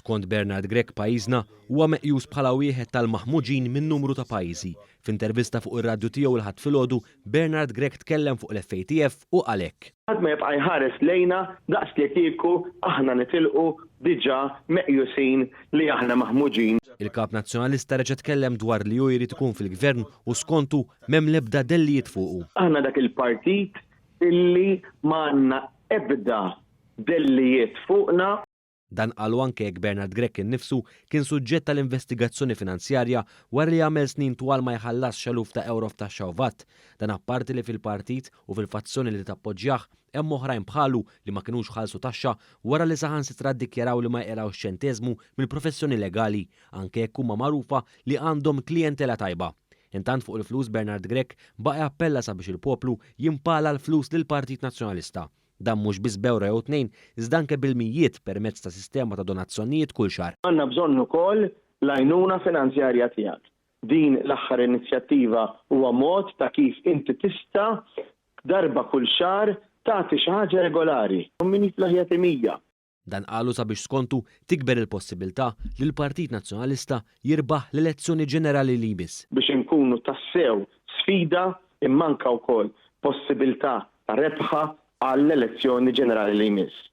Skont Bernard Grech pajjiżna huwa meqjus bħala wieħed tal-maħmuġin minn numru ta' pajjiżi. F'intervista fuq ir-radju tiegħu il-Ħadd filgħodu, Bernard Grech tkellem fuq l-FATF u qal hekk. Ħadd ma jibqa' jħares lejna daqs li kieku aħna nitilqu diġà meqjusin li aħna maħmuġin. Il-Kap Nazzjonalista reġa' tkellem dwar li hu jrid ikun fil-Gvern u skontu m'hemm l-ebda dellijiet fuqu. Aħna dak il-partit illi m'għandna ebda dellijiet fuqna. Dan qalu anke jekk Bernard Grech innifsu kien suġġett għal investigazzjoni finanzjarja wara li għamel snin twal ma jħallasx eluf ta' ewro f'taxxa u vat. Dan apparti li fil-partit u fil-fazzjoni li tappoġġjah hemm oħrajn bħalu li ma kinux ħallsu taxxa wara li saħansitra ddikjaraw li ma jqilgħux ċenteżmu mill-professjoni legali anke jekk huma magħrufa li għandhom klijentela tajba. Intant fuq il-flus Bernard Grech baqa' jappella sabiex il-poplu jimpala l-flus lill-Partit Nazzjonalista. Dan mhux biss b'ewro jew tnejn, iżda anke bil-mijiet permezz ta' sistema ta' donazzjonijiet kull xahar. Għandna bżonn ukoll l-għajnuna finanzjarja tiegħek. Din l-aħħar inizjattiva huwa mod ta' kif inti tista' darba kull xahar tagħti xi ħaġa regolari. Min jiflaħ jagħti 100. Dan qalu sabiex skontu tikber il-possibiltà li l-Partit Nazzjonalista jirbaħ l-elezzjoni ġenerali li jmiss. Biex inkunu tassew sfida imma anke wkoll possibiltà ta' rebħa għall-elezzjoni ġenerali li jmiss.